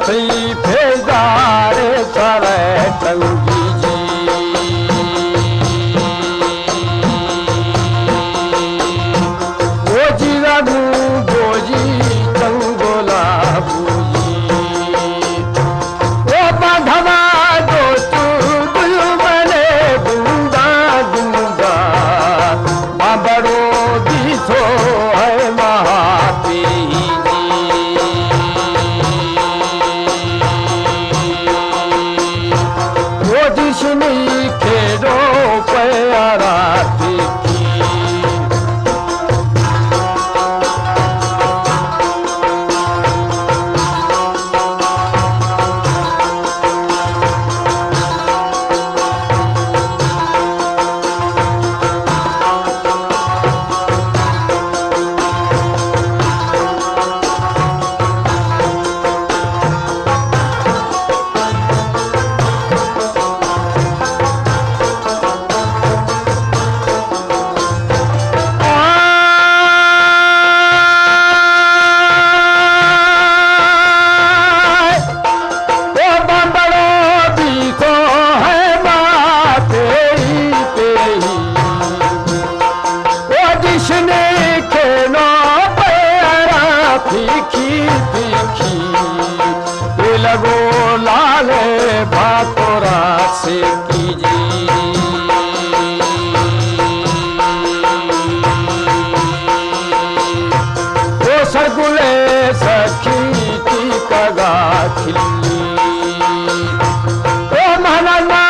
تئی پیدار سر ٹنگی جی۔ او جی ربو بوجی چنگولا بوجی۔ او بندھوا دوست دشمن گندا گندا۔ ما بڑو دیتو ہے مہا پیری جی۔ او دشمنی کھیڑو پیارا تیکی۔ او بمبڑو بیتو ہے ماتے ہی تے ہی۔ او جشن کھینو پیرا پھیکی پھیکی۔ اے لگو لالے باتورا سیکی جی۔ او سرگلے سکھی ٹیکگا کھلی۔ او منا نا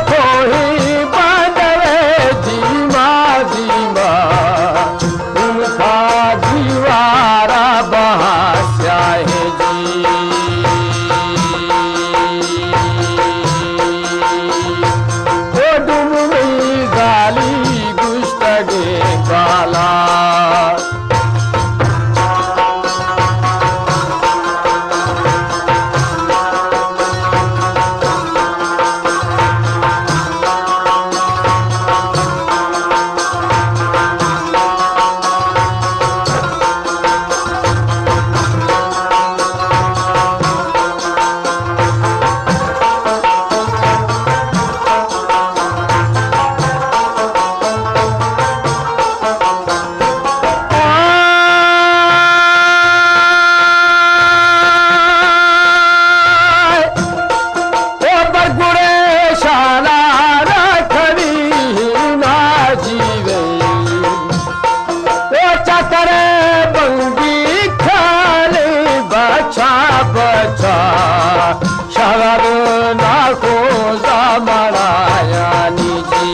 کوئی باندرے دیما دیما۔ ان کا دیوارا بہا سیاہ جی۔ او ڈوم مئی زالی گشتگے بالا۔ او برگڑے شالا را کھڑی نا جیوے۔ او چکر بنگی کھالے بچا بچا۔ شغل ناکو زمانایانی جی۔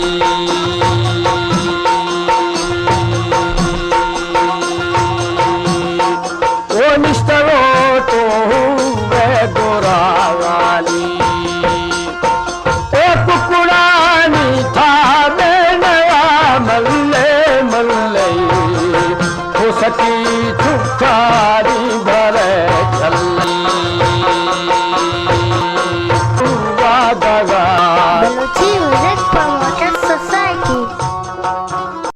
او نشتگو تو ہوے گوراغانی۔ او ککڑانی تھا میں نیا ملے ملے۔ او سکی چکاری